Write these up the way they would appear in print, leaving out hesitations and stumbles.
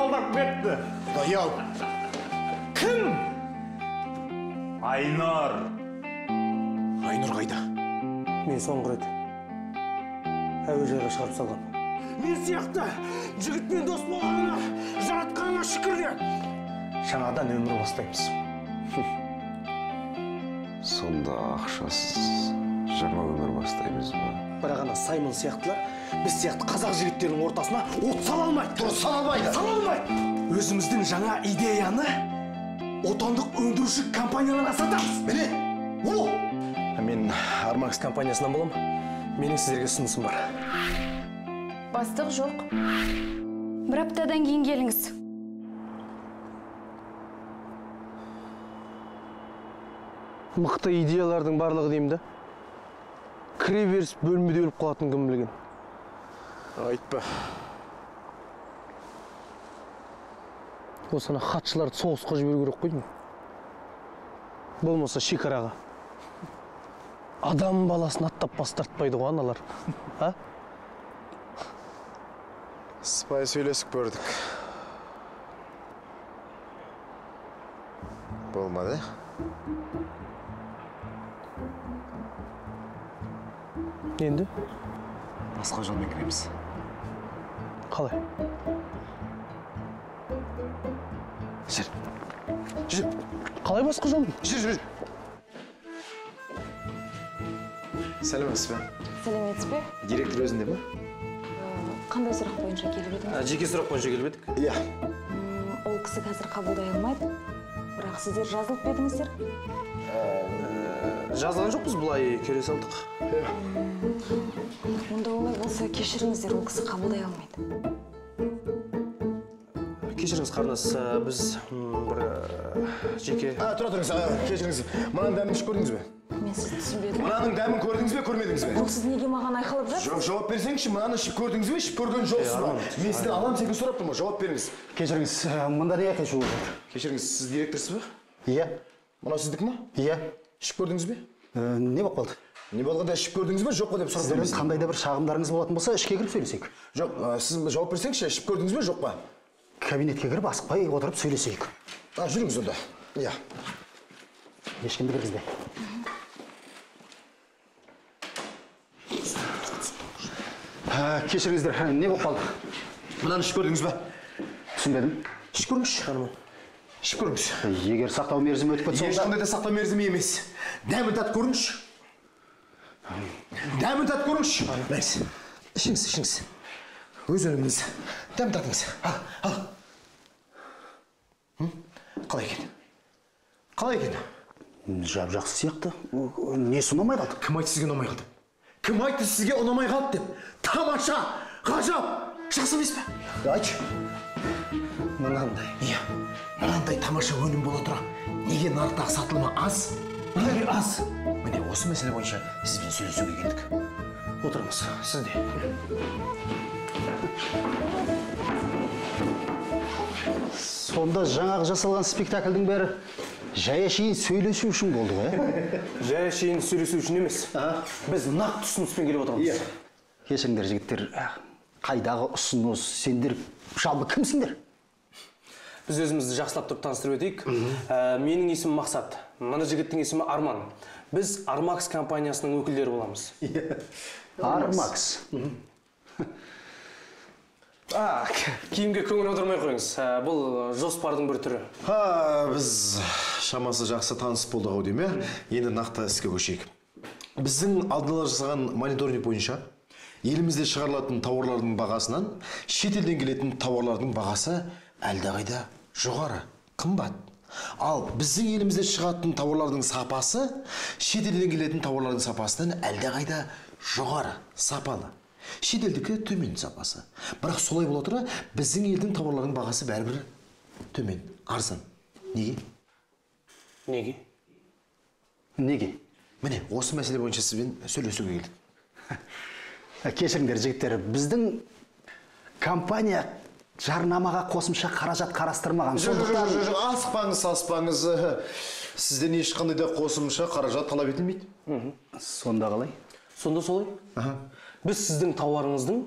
алдап кетті. Құдай-ау. Кім? Айнұр. Айнұр қайда? Мен соңғы рет әуежайға шығарып салғам. Мен сияқты жігітпен дос болғанына, жаратқанына шүкір де. Жаңадан өмір бастаймыз. Сонда ақшасыз жаңа өмір бастаймыз ба? Бірақ ана Саймон сияқтылар біз сияқты қазақ жігіттерінің ортасына от сала алмайды. Дұрыс, сала алмайды. Сала алмайды. Өзіміздің жаңа идеяны отандық өндіруші компанияларға сатамыз. Міне, о! Мен Армакс компаниясынан боламын. Менің сіздерге ұсынысым бар. Бастық жоқ. Бір аптадан кейін келіңіз. Мықты идеялардың барлығы деймін да. Кіре беріс бөлмеде өліп қалатын кім білген. Айтпа. Осыны хатшыларды соғысқа жіберу керек қой деймін. Болмаса шекараға. Адам баласын аттап бас тартпайды ғой аналар. А? Сыпайы сөйлесіп көрдік. Болмады. Енді? Басқа жолмен кіреміз. Қалай? Жүр. Жүр. Қалай басқа жолмен? Жүр, жүр. Сәлеметсіз бе? Сәлеметсіз бе? Директор өзінде ме? Қандай сұрақ бойынша келіп едіңіз? Жеке сұрақ бойынша келіп едік. Иә. Ол кісі қазір қабылдай алмайды. Бірақ сіздер жазылып па едіңіздер? Жазылған жоқпыз, былай келе салдық. Онда олай болса кешіріңіздер, ол кісі қабылдай алмайды. Кешіріңіз, қарындас, біз бір жеке... Тұра тұрыңыз, кешіріңіз. Мынаның дәмін ішіп көрдіңіз бе? Мен сізді түсінбедім. Мынаның дәмін көрдіңіз бе, көрмедіңіз бе? Жоқ, сіз неге маған айқайлап жатсыз? Жоқ, жауап берсеңізші, мынаны ішіп көрдіңіз бе, ішіп көрген жоқсыз ба? Мен сізден алам секілді сұрап тұрмын, жауап беріңіз. Кешіріңіз, мында не айқай шу болып жатыр? Кешіріңіз, сіз директорсыз ба? Иә. Мынау сіздікі ма? Иә. Ішіп көрдіңіз бе? Не болып қалды? Не болғанда ішіп көрдіңіз бе, жоқ па деп сұрап тұрмын. Сіздердің қандай да бір шағымдарыңыз болатын болса, ішке кіріп сөйлесейік. Жоқ, сіз жауап берсеңізші, ішіп көрдіңіз бе, жоқ па? Кабинетке кіріп асықпай отырып сөйлесейік. Жүріңіз онда. Иә. Ешкімді кіргізбе. Кешіріңіздер, не болып қалды? Мынаны ішіп көрдіңіз бе? Түсінбедім. Ішіп көріңізші. Ішіп көріңіз. Егер сақтау мерзімі өтіп кетсе, ешқандай да сақтау мерзімі емес. Дәмін татып көріңізші. Дәмін татып көріңізші. Мәңіз. Ішіңіз, ішіңіз. Өз өніміңіз. Дәмін татыңыз. Ал, ал. Қалай екен? Қалай екен? Жап-жақсы сияқты. Несі ұнамай қалды? Кім айтты сізге ұнамай қалды? Кім айтты сізге ұнамай қалды деп? Тамаша! Ғажап! Жақсы емес пе? Айтшы. Мынандай. Иә. Мынандай тамаша өнім бола тұра, неге нарықтағы сатылымы аз? Неге аз? Міне осы мәселе бойынша сізбен сөйлесуге келдік. Отырыңыз, сіз де. Сонда жаңағы жасалған спектакльдің бәрі жай әшейін сөйлесу үшін болды ғой, ә? Жай әшейін сөйлесу үшін емес. Біз нақты ұсыныспен келіп отырмыз. Кешіріңдер, жігіттер, қайдағы ұсыныс, сендер жалпы кімсіңдер? Біз өзімізді жақсылап тұрып таныстырып өтейік. Менің есімім Мақсат, мына жігіттің есімі Арман. Біз Армакс компаниясының өкілдері боламыз. Армакс. Киімге көңіл аудармай қойыңыз. Бұл жоспардың бір түрі. Біз шамасы жақсы таныс болдық ау деймін, енді нақты іске көшейік. Біздің алдын ала жасаған мониторинг бойынша елімізде шығарылатын тауарлардың бағасынан шетелден келетін тауарлардың бағасы әлдеқайда жоғары, қымбат. Ал біздің елімізде шығатын тауарлардың сапасы шетелден келетін тауарлардың сапасынан әлдеқайда жоғары, сапалы. Шетелдікі төмен сапасы. Бірақ солай бола тұра, біздің елдің тауарларының бағасы бәрібір төмен, арзан. Неге? Неге? Неге? Міне, осы мәселе бойынша сізбен сөйлесуге келдік. Кешіріңдер, жігіттер, біздің компания жарнамаға қосымша қаражат қарастырмаған. Жоқ, асықпаңыз, саспаңыз. Сізден ешқандай да қосымша қаражат талап етілмейді. Сонда қалай? Сонда солай. Біз сіздің тауарыңыздың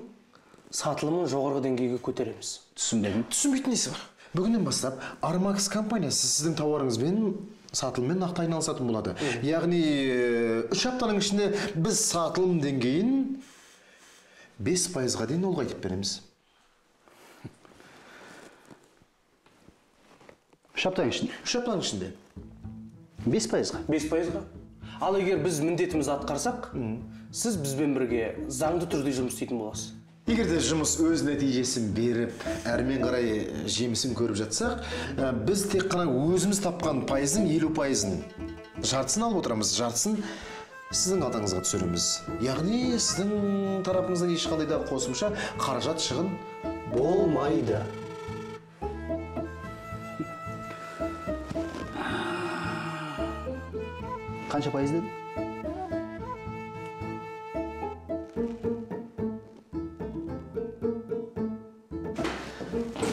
сатылымын жоғарғы деңгейге көтереміз. Түсінбедім. Түсінбейтін несі бар? Бүгіннен бастап Армакс компаниясы сіздің тауарыңызбен сатылыммен нақты айналысатын болады. Яғни 3 аптаның ішінде біз сатылым деңгейін 5%-ға дейін ұлғайтып береміз. 3 аптаның ішінде? 3 аптаның ішінде. 5%-ға? 5%-ға. Ал егер біз міндетімізді атқарсақ, сіз бізбен бірге заңды түрде жұмыс істейтін боласыз. Егер де жұмыс өз нәтижесін беріп, әрмен қарай жемісін көріп жатсақ, біз тек қана өзіміз тапқан пайыздың 50%-ын, жартысын алып отырамыз, жартысын сіздің қалтаңызға түсіреміз. Яғни сіздің тарапыңыздан ешқандай да қосымша қаражат шығын болмайды. Қанша пайыз дедің?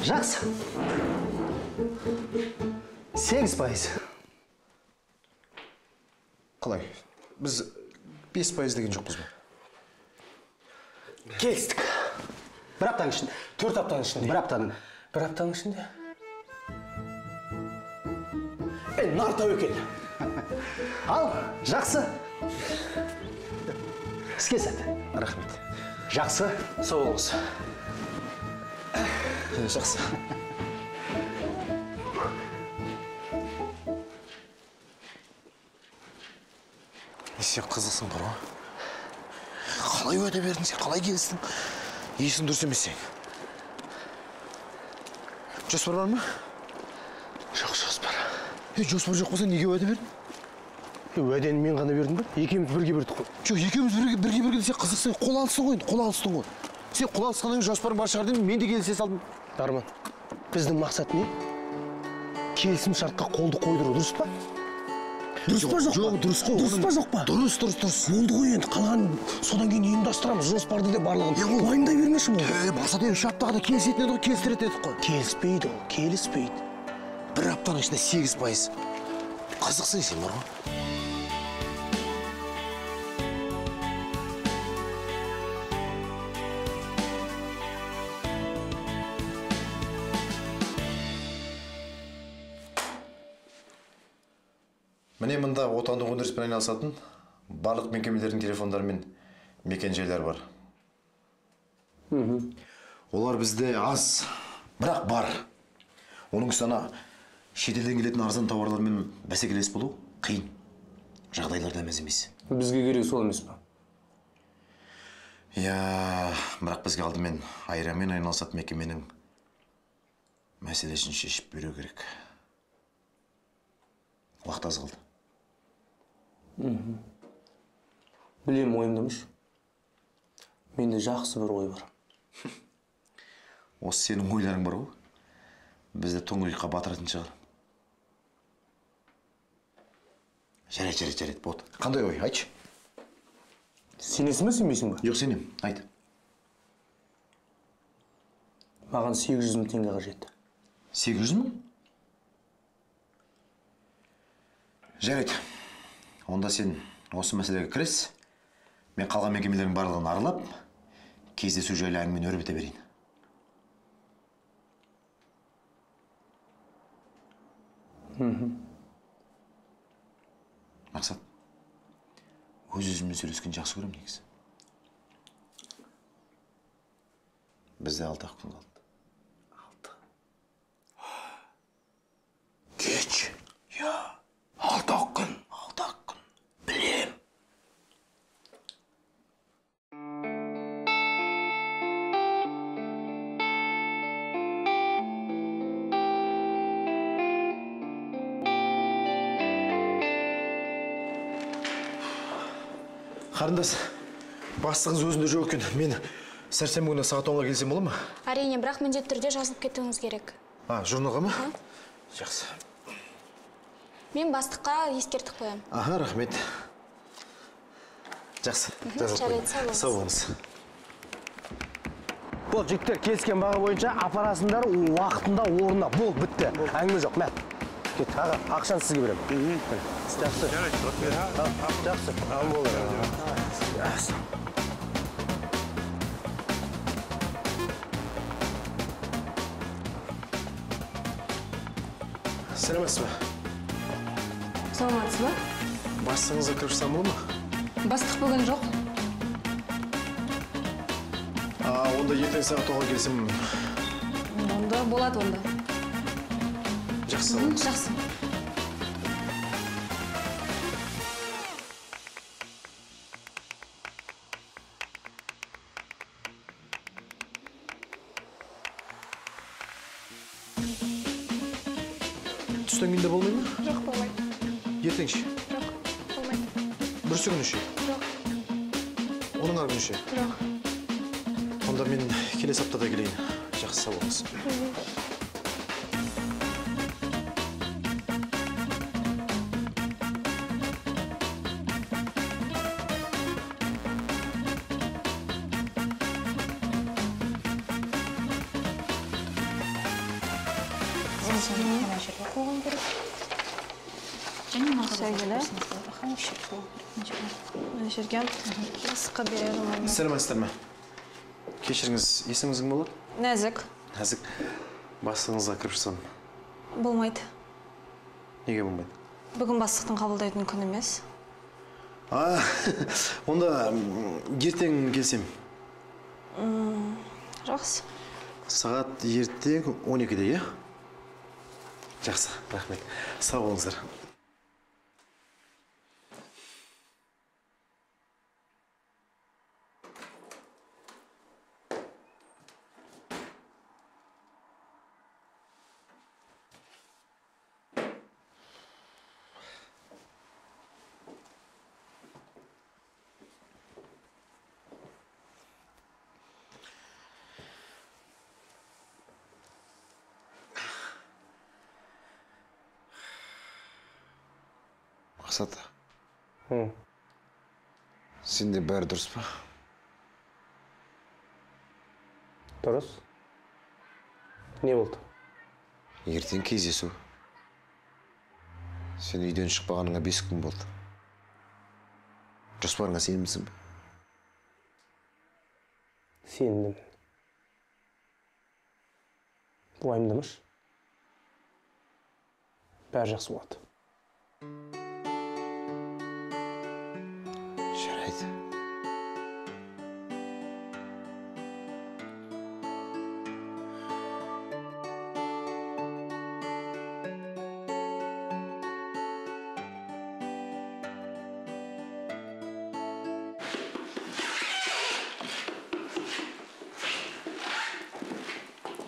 Жақсы. 8%. Қалай? Біз 5% деген жоқпыз ба? Келістік. Бір аптаның ішінде. 4 аптаның ішінде. Бір аптаның. Бір аптаның ішінде. Нар тәуекел. Ал, жақсы. Іске сәт. Рахмет. Жақсы. Сау болыңыз. Жақсы. Сен қызықсың бар ғой. Қалай уәде бердің сен, қалай келістің? Есің дұрыс емес сен. Жоспар бар ма? Жоқ, жоспар. Жоспар жоқ болса неге уәде бердің? Уәдені мен ғана бердім ба? Екеуміз бірге бердік қой. Жоқ, екеуміз бірге бергенде сен қызықсың, қол алыстың ғой, қол алыстың ғой. Сен қол алысқаннан кейін жоспарың бар шығар дедім, мен де келісе салдым. Арман, біздің мақсат не? Келісім шартқа қолды қойдыру, дұрыс па? Дұрыс па, жоқ па? Жоқ, дұрыс қой. Дұрыс па, жоқ па? Дұрыс, дұрыс, дұрыс. Болды ғой енді, қалған содан кейін ұйымдастырамыз, жоспарды де барлығын. Уайымдай бермеші болды. Мақсат енді 3 аптаға да келісетін едік қой, келістіретін едік қой. Келіспейді ол, келіспейді. Бір аптаның ішінде 8%. Қызықсың сен бар ғой. Міне мында отандық өндіріспен айналысатын барлық мекемелердің телефондары мен мекен-жайлары бар. Олар бізде аз, бірақ бар. Оның үстіне ана шетелден келетін арзан тауарлармен бәсекелес болу қиын. Жағдайлар да мәз емес. Бізге керек сол емес па? Иә, бірақ бізге алдымен айранмен айналысатын мекеменің мәселесін шешіп беру керек. Уақыт аз қалды. Білем, ойымдамыш. Менде жақсы бір ой бар. Осы сенің ойларың бар ғой. Бізді тұңғиыққа батыратын шығар. Жарайды, жарайды, жарайды, болды. Қандай ой, айтшы. Сенесің бе, сенбейсің бе? Жоқ, сенем, айт. Маған 800 мың теңге қажет. 800 мың? Жарайды. Онда сен осы мәселеге кіріс. Мен қалған мекемелердің барлығын аралап, кездесу жайлы әңгімені өрбіте берейін. Мақсат, өз-өзіммен сөйлескен жақсы көремін негізі. Бізде 6 күн қалды. 6. Кеш. Я, 6 күн. 6 күн. Білем. Қарындас, бастығыңыз өзінде жоқ екен. Мен сәрсенбі күні сағат 10-ға келсем бола ма? Әрине, бірақ міндетті түрде жазылып кетуіңіз керек. А, журналға ма? Жақсы. Мен бастыққа ескертіп қоямын. Аха, рахмет. Жақсы, жазылып қойдым. Сау болыңыз. Болды, жігіттер, келіскен баға бойынша апарасыңдар уақытында орнына. Болды, бітті. Әңгіме жоқ, мә. Кет, аға, ақшаны сізге беремін. Жақсы. Жақсы. Аман болыңдар. Жақсы. Сәлеметсіз бе? Саламатсыз ба? Бастығыңызға кіріп шықсам болады ма? Бастық бүгін жоқ. Онда ертең сағат 9-ға келсем. Онда болады онда. Жақсы. Жақсы. Түстен кейін де болмай ма? Жоқ, болмайды. Ертең ше? Жоқ, болмайды. Бүрсі күні ше? Жоқ. Оның ар күні ше? Жоқ. Онда мен келесі аптада келейін. Жақсы, сау болыңыз. Мына жерге бастыққа беремін. Сәлеметсіздер ме? Кешіріңіз, есіміңіз кім болады? Нәзік. Нәзік. Бастығыңызға кіріп шықсам. Болмайды. Неге болмайды? Бүгін бастықтың қабылдайтын күн емес. Онда ертең келсем. Жақсы. Сағат ертең 12-де, иә? Жақсы, рахмет. Сау болыңыздар. Мақсат, сенде бәрі дұрыс па? Дұрыс. Не болды? Ертең кездесу. Сен үйден шықпағаныңа 5 күн болды. Жоспарыңа сенімдісің бе? Сендім. Уайымдамашы. Бәрі жақсы болады. Жарайды.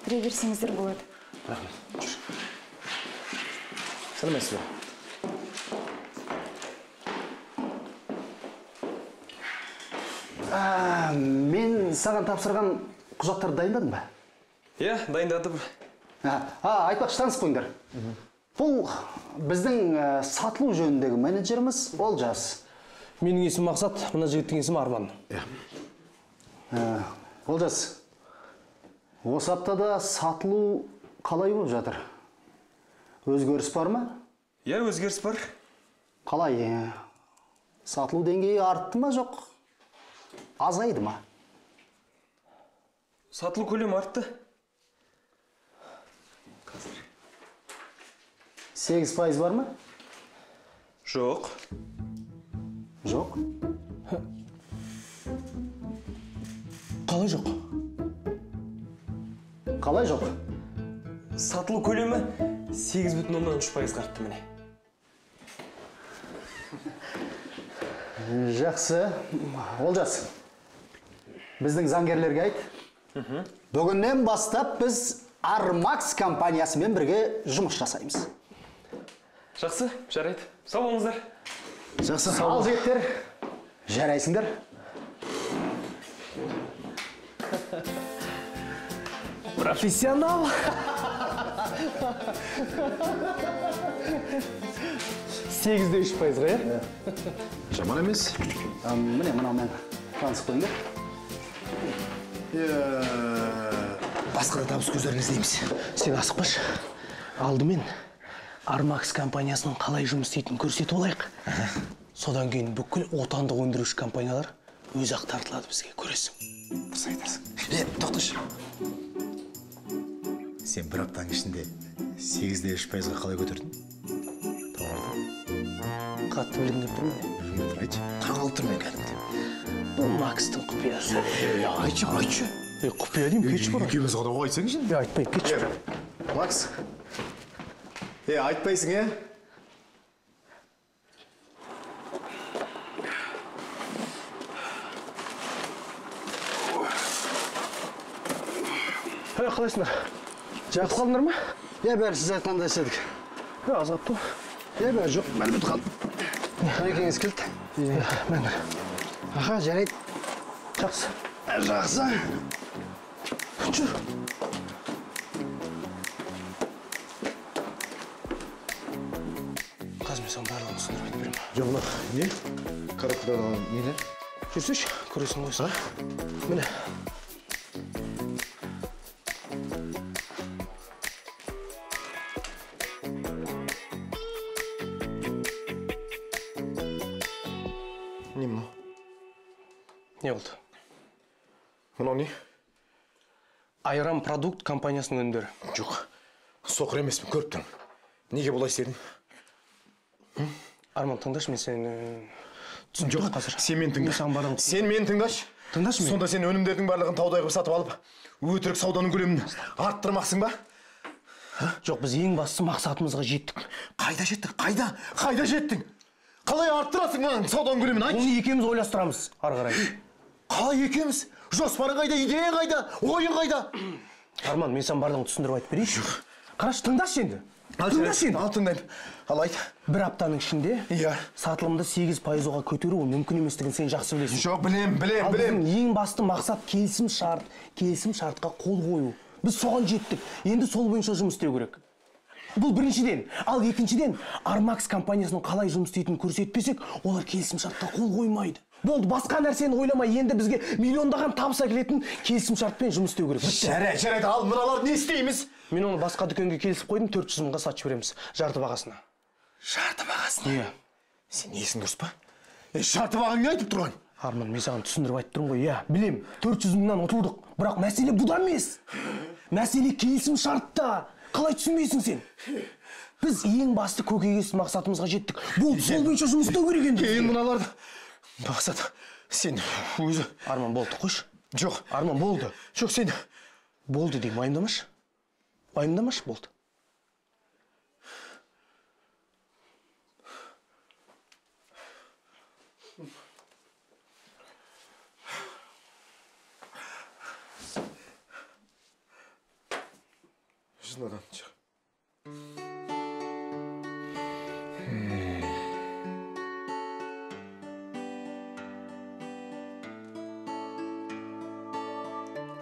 Кіре берсеңіздер болады. Рахмет. Жүр. Сәлеметсіз бе? Мен саған тапсырған құжаттарды дайындадың ба? Иә, дайындадым. Айтпақшы, танысып қойыңдар. Бұл біздің сатылу жөніндегі менеджеріміз Олжас. Менің есімім Мақсат, мына жігіттің есімі Арман. Олжас, осы аптада сатылу қалай болып жатыр? Өзгеріс бар ма? Иә, өзгеріс бар. Қалай? Сатылу деңгейі артты ма, жоқ? Азайды ма? Сатылу көлемі артты. 8% бар ма? Жоқ. Жоқ? Қалай жоқ? Қалай жоқ? Сатылу көлемі 8,3%-ға артты міне. Жақсы. Олжас, біздің заңгерлерге айт. Бүгіннен бастап біз Армакс компаниясымен бірге жұмыс жасаймыз. Жақсы, жарайды. Сау болыңыздар. Жақсы. Ал жігіттер, жарайсыңдар. Профессионал. 8,3%-ға, иә? Жаман емес. Міне, мынаумен танысып қойыңдар. Басқа да табыс көздерін іздейміз. Сен асықпашы. Алдымен Армакс компаниясының қалай жұмыс істейтінін көрсетіп алайық. Содан кейін бүкіл отандық өндіруші компаниялар өз ақ тартылады бізге, көресің. Дұрыс айтасың. Тоқташы. Сен бір аптаның ішінде 8,3%-ға қалай көтердің? Тауарды. Қатты білгім келіп тұр ма? Білгім келіп тұр, айтшы. Таңғалып тұрмын мен кәдімгідей. Бұл Макстың құпиясы. Айтшы, айтшы. Құпия деймін, кетші бара. Екеуміз ғана ғой, айтсаңшы. Айтпаймын, кетші. Макс. Айтпайсың, е? Қалайсыңдар? Жатып қалдыңдар ма? Иә, бәрі сіз айтқандай істедік. Аз қапты ғой. Иә, бәрі жоқ, бәрі бітіп қалды. Қанекеңіз келді. Мәңгір. Аха, жарайды. Жақсы. Жақсы. Жүр. Қазір мен саған барлығын түсіндіріп айтып беремін. Жоқ, мына не? Коробкадағы нелер? Жүрсейші, көресің ғой. Міне. Не мынау? Не болды? Мынау не? Айран продукт компаниясының өнімдері. Жоқ, соқыр емеспін, көріп тұрмын. Неге бұлай істедің? Арман, тыңдашы, мен сені түсініп Жоқ, қазір. сен мені тыңда. Сен мені тыңдашы. Тыңдашы мені. Сонда сен өнімдердің барлығын таудай қылып сатып алып, өтірік сауданың көлемін арттырмақсың ба? Жоқ, біз ең бастысы мақсатымызға жеттік. Қайда жеттің? Қайда? Қайда жеттің? Қалай арттырасың мынаның сауданың көлемін, айтшы? Оны екеуміз ойластырамыз ары қарай. Қалай екеуміз? Жоспарың қайда, идеяң қайда, ойың қайда? Арман, мен саған барлығын түсіндіріп айтып берейінші. Қарашы, тыңдашы енді. Тыңдашы енді. Ал тыңдаймын. Ал айт. Бір аптаның ішінде сатылымды 8%-ға көтеру ол мүмкін еместігін сен жақсы білесің. Жоқ, білем, білем, Ал білем. біздің ең басты мақсат келісім шарт, келісім шартқа қол қою. Біз соған жеттік. Енді сол бойынша жұмыс істеу керек. Бұл біріншіден. Ал екіншіден, Армакс компаниясының қалай жұмыс істейтінін көрсетпесек, олар келісім шартқа қол қоймайды. Болды, басқа нәрсені ойламай, енді бізге миллиондаған табыс әкелетін келісім шартпен жұмыс істеу керек. Жарайды, жарайды, ал мыналарды не істейміз? Мен оны басқа дүкенге келісіп қойдым, 400 мыңға сатып жібереміз, жарты бағасына. Жарты бағасына? Иә. Сен есің дұрыс па? Жарты бағаң не айтып тұрған? Арман, мен саған түсіндіріп айтып тұрмын ғой, иә, білем, 400 мыңнан ұтылдық, бірақ мәселе бұда емес. Мәселе келісім шартта. Қалай түсінбейсің сен? Біз ең басты көкейкесті мақсатымызға жеттік. Болды, сол бойынша жұмыс істеу керек енді. Кейін мыналарды. Мақсат, сен өзі... Арман, болды, қойшы. Жоқ. Арман, болды. Жоқ, сен... Болды деймін, уайымдамашы. Уайымдамашы, болды. Шынаран, шық.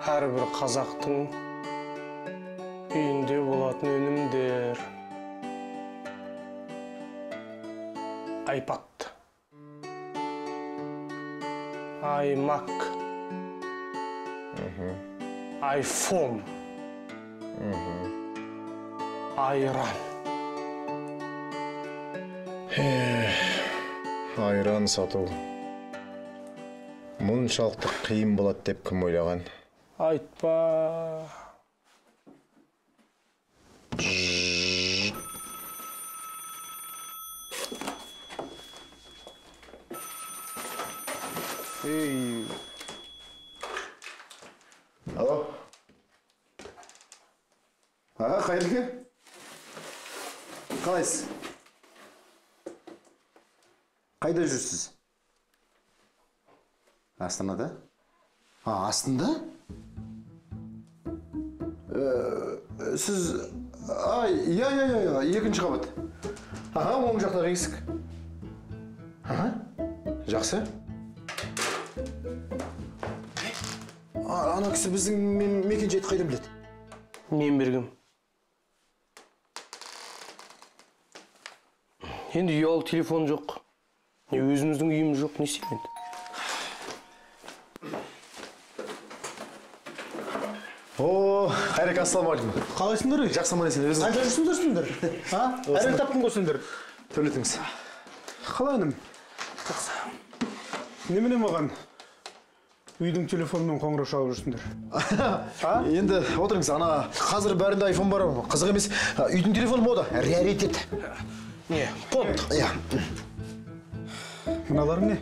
Әрбір қазақтың үйінде болатын өнімдер. iPad, iMac, iPhone, айран. Айран сату мұншалықты қиын болады деп кім ойлаған? Айтпа. Ей. Алло. Аға, қайырлы күн. Қалайсыз? Қайда жүрсіз? Астанада? А, астында? Сіз... А, иә, екінші қабат. Аға, оң жақтағы есік. Аға, жақсы. Ана кісі біздің мекен-жайды қайдан біледі? Мен бергім. Енді ұялы телефон жоқ. Не өзіміздің үйіміз жоқ, не істеймін енді? О, Қайреке, ассалаумағалейкум. Қалайсыңдар? Жақсы, аман есен, өзің? Қайда жүрсіңдер сендер? А? Әрең таптың ғой сендер. Төлетіңіз. Қалай інім? Жақсы. Немене маған? Үйдің телефонымен қоңырау шалып жүрсіңдер? Енді отырыңыз, ана қазір бәрінде айфон бар, қызық емес. Үйдің телефоны мода, раритет. Не, понт. Иә. Мыналарың не?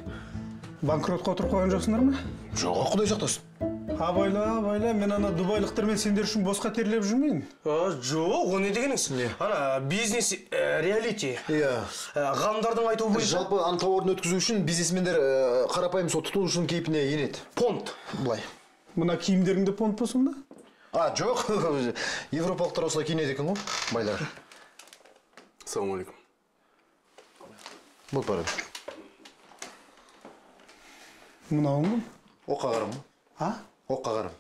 Банкротқа отырып қойған жоқсыңдар ма? Жоқ, Құдай сақтасын. Абайла, абайла, мен ана дубайлықтармен сендер үшін босқа терлеп жүрмейін. Жоқ, о не дегеніңіз? Ана бизнес реалити. Иә. Ғалымдардың айтуы бойынша. Жалпы ана тауарын өткізу үшін бизнесмендер қарапайым сол тұтынушының кейпіне енеді. Понт. Былай. Мына киімдерің де понт па сонда? А, жоқ, европалықтар осылай киінеді екен ғой, байлар. Ассалаумағалейкум. Болды, барады. Мынауың кім? Оққа қарам. А? Оққа қарам.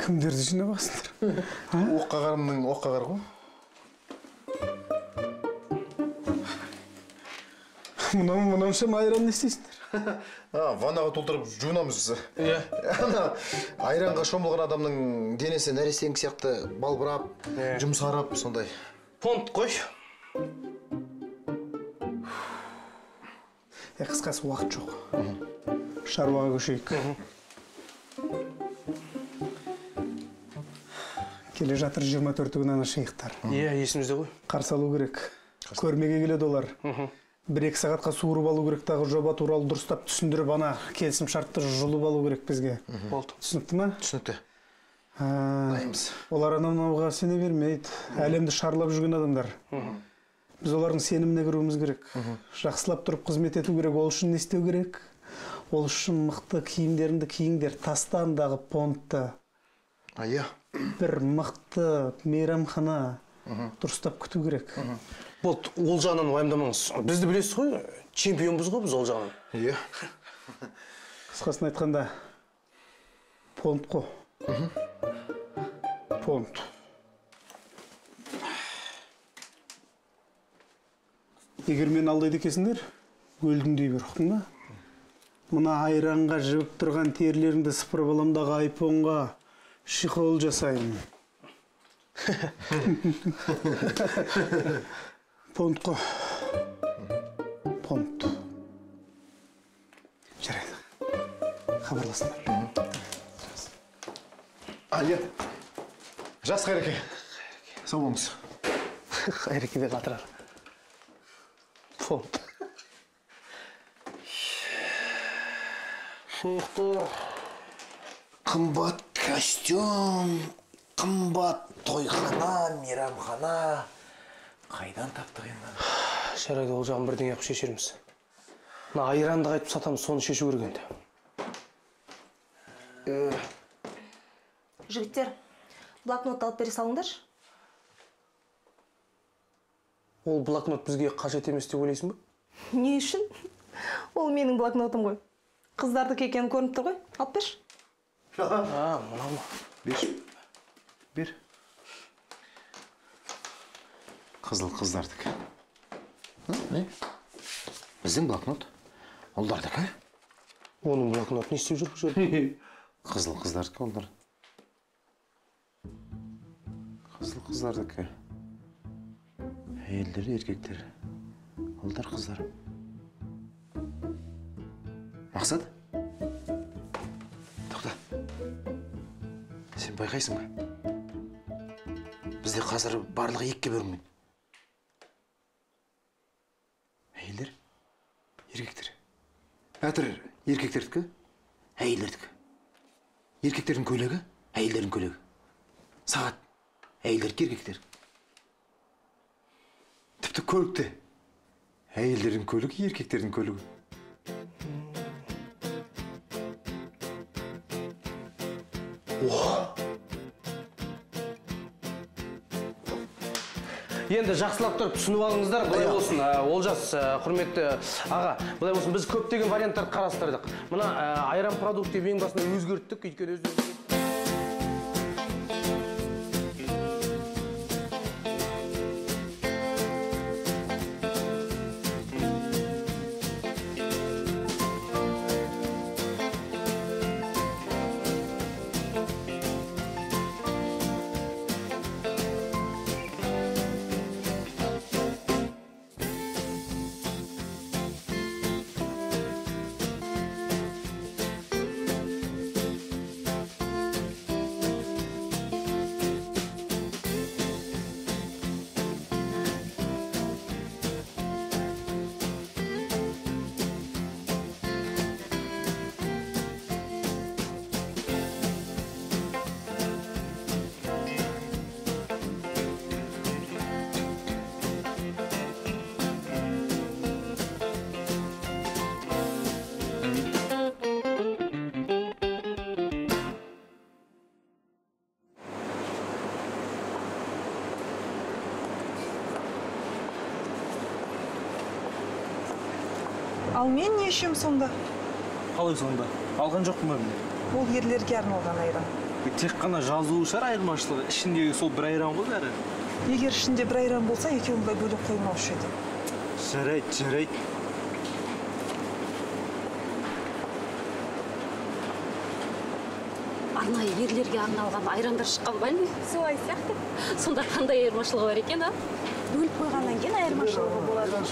Кімдерді жинап алсыңдар? Оққа қарамның оққа қар ғой. Мынауынша айран не істейсіңдер? Ваннаға толтырып жуынамыз. Иә. Ана айранға шомылған адамның денесі нәрестенікі сияқты балбырап, жұмсарып сондай. Понт қой. Қысқасы уақыт жоқ. Шаруаға көшейік. Келе жатыр 24 күні ана шейхтар. Иә, есімізде ғой. Қарсы алу керек. Көрмеге келеді олар. 1-2 сағатқа суырып алу керек, тағы жоба туралы дұрыстап түсіндіріп, ана келісім шартты жұлып алу керек бізге. Болды. Түсінікті ма? Түсінікті. Дайынбыз. Олар анау-мынауға сене бермейді. Әлемді шарлап жүрген адамдар. Біз олардың сеніміне кіруіміз керек. Жақсылап тұрып қызмет ету керек. Ол үшін не істеу керек? Ол үшін мықты киімдеріңді киіңдер. Тастандағы понтты. Иә. Бір мықты мейрамхана дұрыстап күту керек. Болды, ол жағынан уайымдамаңыз. Бізді білесіз ғой, чемпионбыз ғой біз ол жағынан. Иә. Қысқасын айтқанда, понт қой. Понт. Егер мен алдайды екенсіңдер, өлдім дей бер, ұқтың ба? Мына айранға жібіп тұрған терілеріңді сыпырып аламдағы айфонға шихол жасаймын. Понт қой. Понт. Жарайды. Хабарласыңдар. Иә. Жақсы, Қайреке. Сау болыңыз. Қайреке де қатырар. Понт. Шейхтар. Қымбат костюм, қымбат тойхана, мейрамхана. Қайдан таптық енді? Жарайды, ол жағын бірдеңе қып шешерміз. Мына айранды қайтып сатамыз, соны шешу керек енді. Жігіттер, блокнотты алып бере салыңдаршы. Ол блокнот бізге қажет емес деп ойлайсың ба? Не үшін? Ол менің блокнотым ғой. Қыздардікі екені көрініп тұр ғой. Алып берші. А, мынау ма? Бер. Бер. Қызыл қыздардікі. Не? Біздің блокнот. Ұлдардікі. Оның блокнотын не істеп жүр бұл жерде? Қызыл қыздардікі олар. Қызыл қыздардікі. Әйелдер, еркектер. Ұлдар, қыздар. Мақсат? Тоқта. Сен байқайсың ба? Бізде қазір барлығы екіге бөлінген. Әйелдер, еркектер. Әтір еркектердікі, әйелдердікі. Еркектердің көйлегі, әйелдердің көйлегі. Сағат, әйелдердікі, еркектер. Тіпті көлікте. Әйелдердің көлігі, еркектердің көлігі. Енді жақсылап тұрып түсініп алыңыздар, былай болсын, Олжас, құрметті аға, былай болсын, біз көптеген варианттарды қарастырдық. Мына айран продукт деп ең басында өзгерттік, өйткені өздеріңіз Ал мен не ішем сонда? Қалай сонда? Алған жоқпын ба мен? Ол ерлерге арналған айран. Тек қана жазуы шығар айырмашылығы. Ішіндегі сол бір айран ғой бәрі. Егер ішінде бір айран болса, екеуін былай бөліп қоймаушы еді. Жарайды, жарайды. Арнайы ерлерге арналған айрандар шыққан ба не? Солай сияқты. Сонда қандай айырмашылығы бар екен, а? Бөліп қойғаннан кейін айырмашылығы болады.